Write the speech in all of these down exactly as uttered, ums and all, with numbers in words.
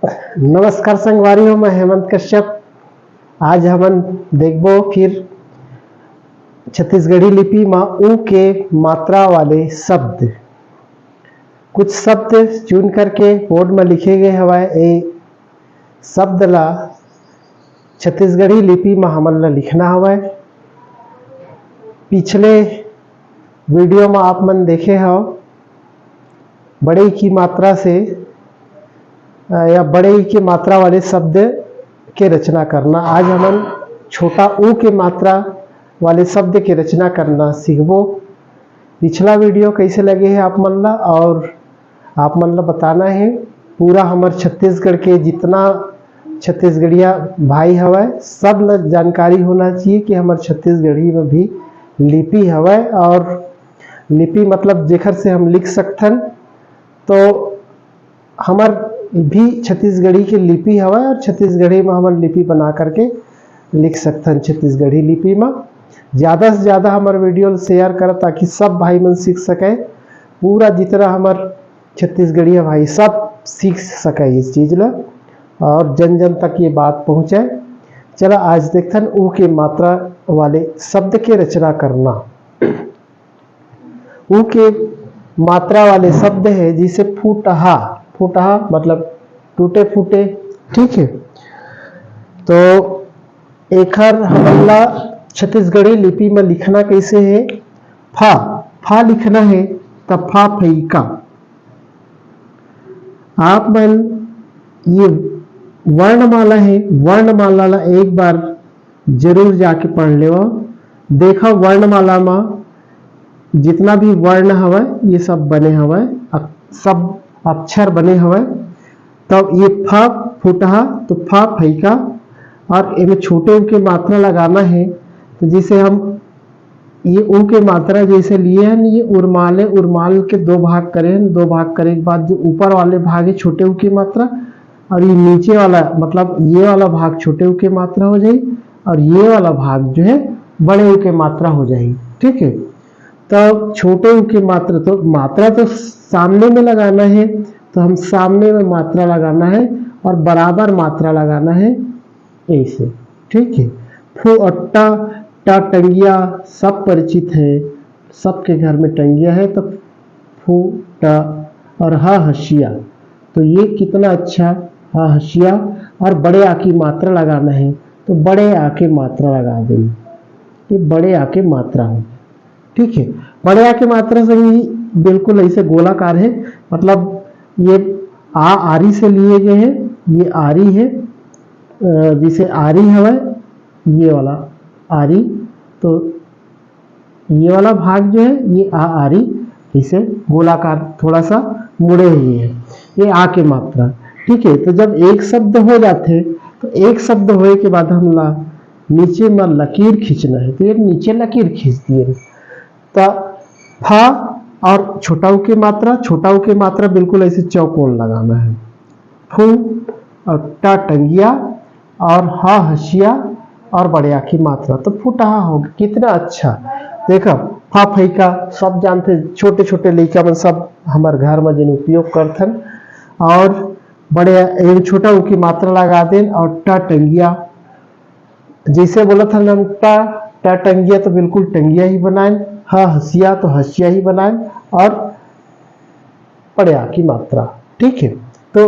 नमस्कार संगवारी हो, मैं हेमंत कश्यप। आज हमन देखबो फिर छत्तीसगढ़ी लिपि म ऊ के मात्रा वाले शब्द। कुछ शब्द चुन करके बोर्ड म लिखे गए हवय। ए शब्द ला छत्तीसगढ़ी लिपि म हमन ला लिखना हवय। पिछले वीडियो म आप मन देखे हव बड़े की मात्रा से, अ, या बड़े ई के मात्रा वाले शब्द के रचना करना। आज हमन छोटा ऊ के मात्रा वाले शब्द के रचना करना सीखबो। पिछला वीडियो कैसे लगे हे आप मन ला, और आप मन ला बताना हे पूरा हमर छत्तीसगढ़ के जितना छत्तीसगढ़िया भाई हवय, सब ला जानकारी होना चाहिए कि हमर छत्तीसगढ़ी में भी लिपि हवय, और लिपि मतलब जेखर से हम लिख सकथन। तो हमर भी छत्तीसगढ़ी के लिपि हवय और छत्तीसगढ़ी में हमन लिपि बना करके लिख सकथन छत्तीसगढ़ी लिपि में। ज़्यादा से ज़्यादा हमर वीडियो ल शेयर कर, ताकि सब भाई मन सीख सके, पूरा जितना हमर छत्तीसगढ़िया भाई सब सीख सके इस चीज़ ला और जन जन तक ये बात पहुँचे। चला आज देखथन ऊ के मात्रा वाले शब्द के रचना करना। ऊ के मात्रा वाले शब्द हे, जैसे फुटहा। फुटहा मतलब टूटे फूटे, ठीक है। तो एखर हमन ला छत्तीसगढ़ी लिपि में लिखना कैसे है? फा, फा लिखना है, त फा फैका। आप मन ये वर्णमाला है, वर्णमाला ला एक बार जरूर जाके पढ़ लेवा। देखा वर्णमाला में जितना भी वर्ण हवय, ये सब बने हवय, अक-, सब अक्षर बने हवय। तब ये फ फुटहा, तो फ फैका, और एमे छोटे ऊ के मात्रा लगाना है। तो जैसे हम ये ऊ के मात्रा जैसे लिए हैं, ये उर्माल है, उर्माल के दो भाग करे हैं। दो भाग करे के बाद जो ऊपर वाले भाग है छोटे ऊ के मात्रा, और ये नीचे वाला, मतलब ये वाला भाग छोटे ऊ के मात्रा हो जाए, और ये वाला भाग जो है बड़े ऊ के मात्रा हो जाए, ठीक है। तो छोटे ऊ के मात्रा, तो मात्रा तो सामने में लगाना है, तो हम सामने में मात्रा लगाना है और बराबर मात्रा लगाना है ऐसे, ठीक है। फो और टा, टा टंगिया सब परिचित है, सबके घर में टंगिया है। तो फो टा और हा हशिया, तो ये कितना अच्छा, हा हशिया। और बड़े आ की मात्रा लगाना है, तो बड़े आ के मात्रा लगा देंगे, ये बड़े आ के मात्रा हो, ठीक है। बड़े आ के मात्रा से ही बिल्कुल ऐसे गोलाकार है, मतलब ये आ आरी से लिए गए हैं, ये आरी है, अ, जैसे आरी हवय, ये वाला आरी, तो ये वाला भाग जो है ये आ आरी इसे गोलाकार थोड़ा सा मुड़े हुए है, ये आ के मात्रा, ठीक है। तो जब एक शब्द हो जाते तो एक शब्द होए के बाद हमला नीचे में लकीर खींचना है, तो ये नीचे लकीर खींच दिए। तो फा और छोटा ऊ के मात्रा, छोटा ऊ के मात्रा बिल्कुल ऐसे चौकोन लगाना है। फू और टा टंगिया और हा हशिया और बड़े आ की मात्रा, तो फुटहा हो गया। कितना अच्छा। देखा, फा फैका सब जानते, छोटे छोटे लइका मन सब हमार घर में जिन उपयोग करथन। और बड़े, एगो छोटा ऊ की मात्रा लगा देन और टा टंगिया, जैसे बोलत हन हम टा, टा टंगिया तो बिल्कुल टंगिया ही बनाएन, हा हसिया तो हसिया ही बनाएन और पड़या की मात्रा, ठीक है। तो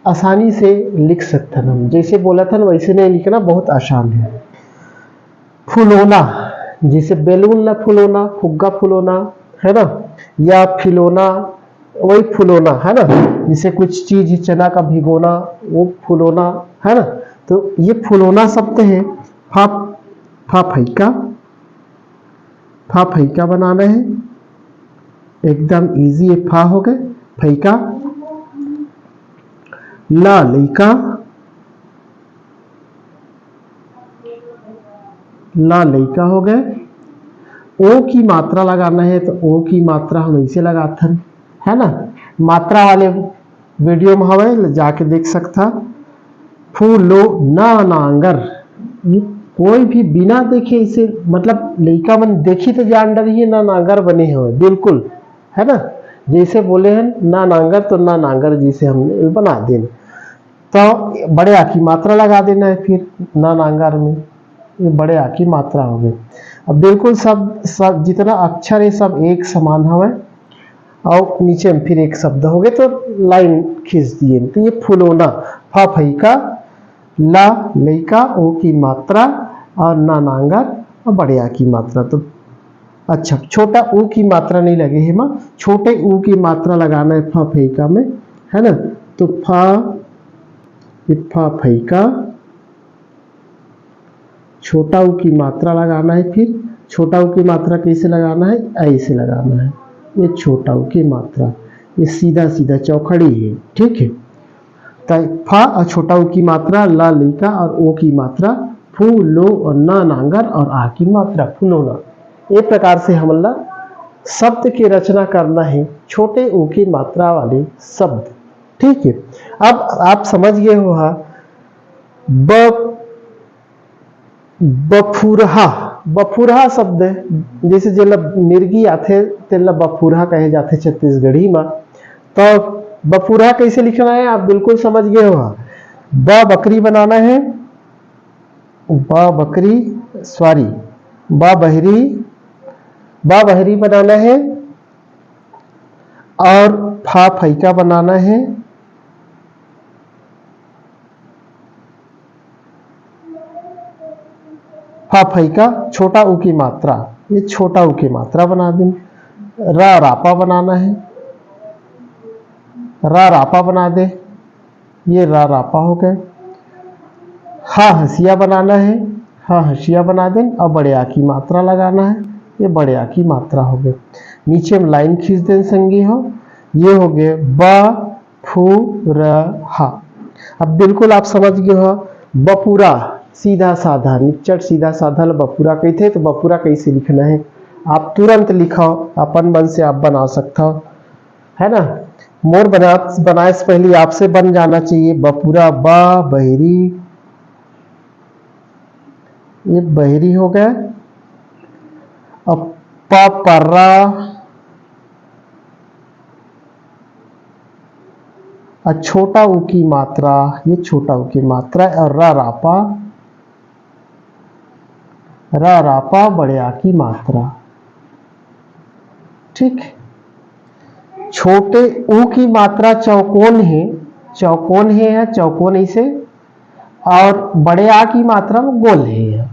आसानी से लिख सकथन हम, जैसे बोलत हन वैसे नहीं लिखना, बहुत आसान है। फुलोना, जैसे बैलून ला फुलोना, फुग्गा फुलोना, है ना, या फिलोना, वही फुलोना है ना, जैसे कुछ चीज चना का भिगोना, वो फुलोना है ना। तो ये फुलोना शब्द है, फा, फा फैका, फा फैका बनाना है, एकदम इजी है। फा हो गए फैका, ला लैका, ला लैका हो गए। ओ की मात्रा लगाना है तो ओ की मात्रा हम ऐसे लगाथन, है ना, मात्रा वाले वीडियो में हवे, जाके देख सकथा। फूलो ना नांगर, ये कोई भी बिना देखे इसे, मतलब लइका मन देखी तो जान डरिए ना नांगर बने हवे, बिल्कुल, है ना। जैसे बोले हैं ना नांगर तो ना नांगर जैसे हमने बना देन। तो बड़े आ की मात्रा लगा देना है फिर ना नांगर में, ये बड़े आ की मात्रा हो गई। अब बिल्कुल सब, सब जितना अक्षर है सब एक समान हवे और नीचे में फिर एक शब्द हो गए तो लाइन खींच दिए। तो ये फुलोना, फा फई का, ला लइका, ओ की मात्रा और ना नांगर और बड़े आ की मात्रा। तो अच्छा, छोटा ऊ की मात्रा नहीं लगे है माँ, छोटे ऊ की मात्रा लगाना है फा फई का में, है ना? तो फा, ये फा फई का, छोटा ऊ की मात्रा लगाना है। फिर छोटा ऊ की मात्रा कैसे लगाना है? ऐसे लगाना है। ये छोटा ऊ की मात्रा, ये सीधा सीधा चौखड़ी है, ठीक है। तो फा और छोटा ऊ की मात्रा, ला लइका और ओ की मात्रा, फू लो और ना नांगर और आ की मात्रा, फुलोना। ये प्रकार से हमन ला शब्द की रचना करना है, छोटे ऊ की मात्रा वाले शब्द। ठीक है, अब आप समझ गए हो हा, ब बफुरहा, बफुरहा शब्द है, जैसे जेला मिर्गी आथे तेला बफुरहा कहे जाथे छत्तीसगढ़ी मा। तो बफुरहा कैसे लिखना है आप बिल्कुल समझ गए हो। ब बकरी बनाना है, ब बकरी, सॉरी, ब बहरी, ब बहरी बनाना है और फा फैका बनाना है। फा फैका छोटा ऊ की मात्रा, ये छोटा ऊ की मात्रा बना दें। रा रापा बनाना है, रा रापा बना दे, ये रा रापा हो गए। हा हसिया बनाना है, हा हसिया बना दें और बड़े आ की मात्रा लगाना है, ये बड़े आ की मात्रा हो गए। नीचे में लाइन खींच दें संगी हो, ये हो गए बा फुरहा। अब बिल्कुल आप समझ गए हो, बपुरा सीधा साधा, निच्चट सीधा साधा ल बपुरा कहिथे। तो बपुरा कैसे लिखना है आप तुरंत लिखो, अपन मन से आप बना सकते हो, है ना? मोर बना, बनाए से पहले आपसे बन जाना चाहिए। बपुरा बा बहरी, ये बहरी हो गया। अब पा पर्रा, और छोटा ऊ की मात्रा, ये छोटा ऊ की मात्रा और रा रापा, रा रापा बड़े आ की मात्रा। ठीक, छोटे ऊ की मात्रा चौकोन है, चौकोन है, है चौकोन ऐसे, और बड़े आ की मात्रा में गोल है।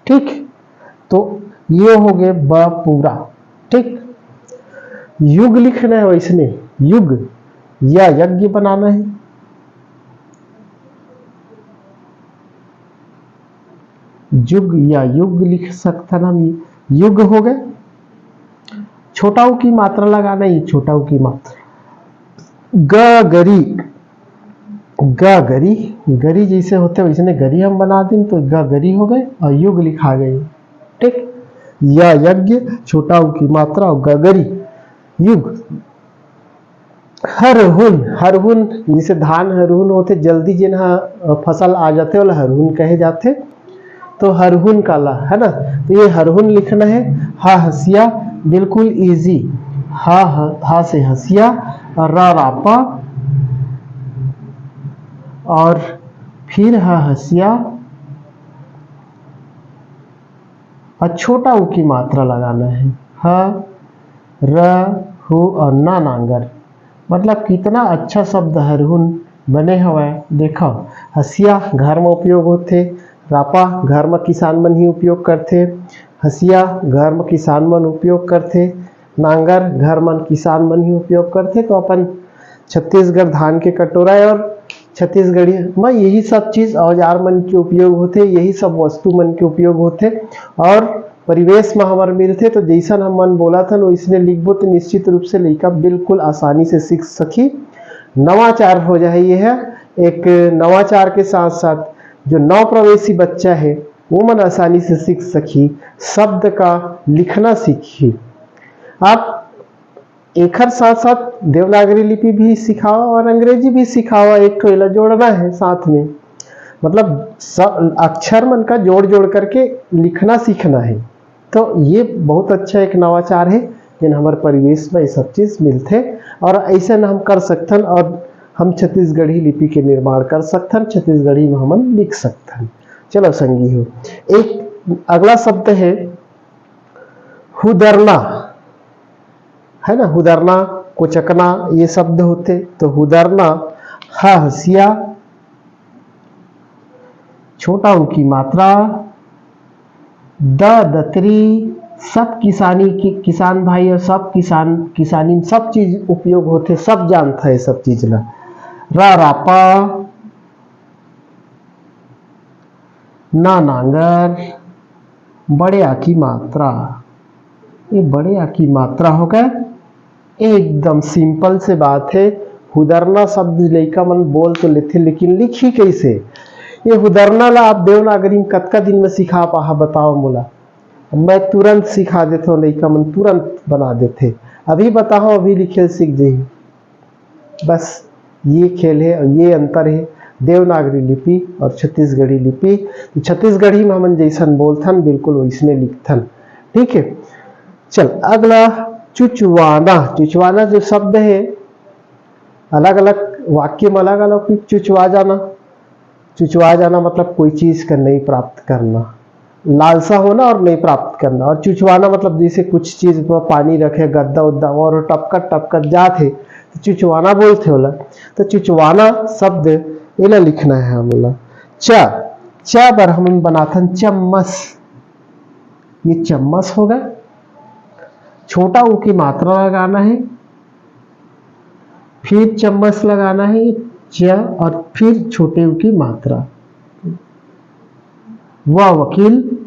ठीक, तो ये हो गए ब पूरा। ठीक, युग लिखना है वैसने, युग या यज्ञ बनाना है, जुग या युग लिख सकथन हम, युग हो गए। छोटा ऊ की मात्रा लगाना है, छोटा ऊ की मात्रा। ग गरी, ग गरी, गरी जैसे होथे वैसने गरी हम बना दिन, तो ग गरी हो गए और युग लिखा गए। ठीक, या यज्ञ, छोटा ऊ की मात्रा और ग गरी, युग। हरहुन, हरहुन जैसे धान हरहुन होथे, जल्दी जेन ह, अ, फसल आ जाथे, ओला हरहुन कहे जाथे। तो हरहुन काला, है ना? तो ये हरहुन लिखना है। हा हसिया, बिल्कुल ईजी। हा, हा, हा से हसिया, रा रापा, और फिर हा हसिया, और छोटा ऊ की मात्रा लगाना है। ह, र, हु और ना नांगर। मतलब कितना अच्छा शब्द हरहुन बने हवय। देखो, हसिया घर म उपयोग होथे, रापा घर म किसान मन ही उपयोग करथे, हसिया घर म किसान मन उपयोग करथे, नांगर घर मन किसान मन ही उपयोग करथे। तो अपन छत्तीसगढ़ धान के कटोरा है और छत्तीसगढ़ी म यही सब चीज औजार मन के उपयोग होथे, यही सब वस्तु मन के उपयोग होथे और परिवेश म हमर मिलथे। तो जैसन हमन बोलत हन वैसने लिखबो तो निश्चित रूप से लइका बिल्कुल आसानी से सीख सकही। नवाचार हो जाही, ये है एक नवाचार के साथ साथ जो नव प्रवेशी बच्चा है वो मन आसानी से सीख सकही, शब्द का लिखना सीखही। आप एखर साथ साथ देवनागरी लिपि भी सिखावा और अंग्रेजी भी सिखावा, एक ठो एला जोड़ना है साथ में। मतलब स-, अक्षर मन का जोड़ जोड़ करके लिखना सीखना है। तो ये बहुत अच्छा एक नवाचार है, जिन हमारे परिवेश में ये सब चीज मिलथे और ऐसे हम कर सकथन। और हम छत्तीसगढ़ी लिपि के निर्माण कर सकथन, छत्तीसगढ़ी में हमन लिख सकथन। चलो संगी हो, एक अगला शब्द है हुदरना, है ना, हुदरना, कोचकना, ये शब्द होथे। तो हुदरना, ह हसिया, छोटा ऊ की मात्रा, द दतरी, सब किसानी के, किसान भाई और सब किसान, किसानी में सब चीज उपयोग होथे, सब जानता है सब चीज ला। रा रापा, ना नांगर, बड़े आ की मात्रा। ये बड़े आ की मात्रा हो गए, एकदम सिंपल से बात है। हुदरना शब्द लइका मन बोल तो लेथे, लेकिन लिखी कैसे? ये हुदरना ला आप देवनागरी में कतका दिन में सिखा पाहा, बताओ मोला। मैं तुरंत सिखा देथों, लइका मन तुरंत बना देथे। अभी बताओ, अभी लिखे सीख जाही। बस ये खेल है और ये अंतर है देवनागरी लिपि और छत्तीसगढ़ी लिपि। तो छत्तीसगढ़ी में हमन जैसन बोलथन, बिल्कुल वैसने लिखथन। ठीक है, चल अगला, चुचवाना। चुचवाना जो शब्द है, अलग अलग वाक्य में अलग अलग, चुचवा जाना। चुचवा जाना मतलब कोई चीज का नहीं प्राप्त करना, लालसा होना और नहीं प्राप्त करना। और चुचवाना मतलब जैसे कुछ चीज पर पानी रखे, गद्दा उद्दा, और टपकत टपकत जात है, तो चुचवाना बोलथे ओला। तो चुचवाना शब्द एला लिखना है हमला। च, च बर हमन बनाथन चम्मस। ये चम्मस हो गए, छोटा ऊ की मात्रा लगाना है, फिर चम्मस लगाना है च, और फिर छोटे ऊ की मात्रा। व वकील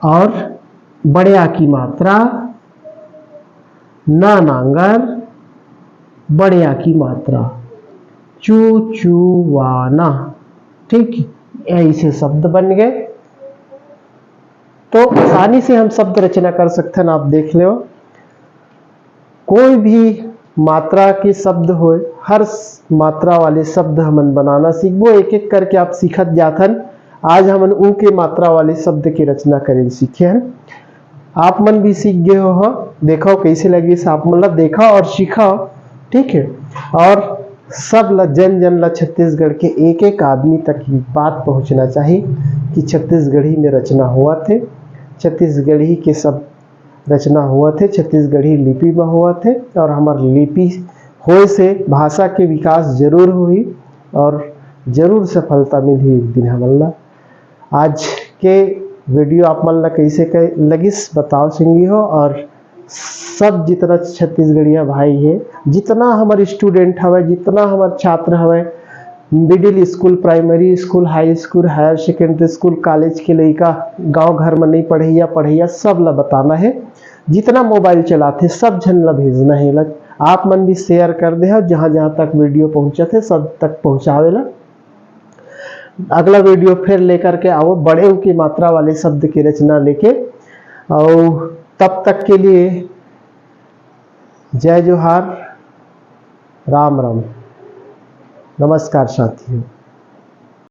और बड़े आ की मात्रा, ना नांगर, बड़े आ की मात्रा, चुचुवाना। ठीक, ऐसे शब्द बन गए। तो आसानी से हम शब्द रचना कर सकते हैं। आप देख लो, कोई भी मात्रा के शब्द होए, हर स-, मात्रा वाले शब्द हमन बनाना सीखबो। एक एक करके आप सीखत जाथन। आज हमन ऊ के मात्रा वाले शब्द के रचना करे सीखे हन। आप मन भी सीख गए हो, हो। देखो कैसे लगिस, आप मन ला देखा और सीखा, ठीक है। और सब ला, जन जन ला, छत्तीसगढ़ के एक एक आदमी तक ये बात पहुंचना चाहिए कि छत्तीसगढ़ी में रचना हुआ थे, छत्तीसगढ़ी के सब रचना होवत हे, छत्तीसगढ़ी लिपि म होवत हे और हमर लिपि होए से भाषा के विकास जरूर होही और जरूर सफलता मिलही एक दिन हमन ला। आज के वीडियो आप मन ला कैसे कै-, लगिस बताओ संगी हो। और सब जितना छत्तीसगढ़िया भाई हे, जितना हमर स्टूडेंट हवय, जितना हमर छात्र हवय, middle school, primary school, high school, higher secondary school, college के लइका गांव घर में नहीं पढ़ैया, पढ़ैया सब ला बताना है। जितना मोबाइल चलाथे सब झन ला भेजना है। लग आप मन भी शेयर कर दे हो, जहां जहां तक वीडियो पहुंचत है सब तक पहुंचावे ला। अगला वीडियो फिर लेकर के आओ बड़े ऊ की मात्रा वाले शब्द की रचना लेके। और तब तक के लिए जय जोहार, राम राम, नमस्कार साथियों।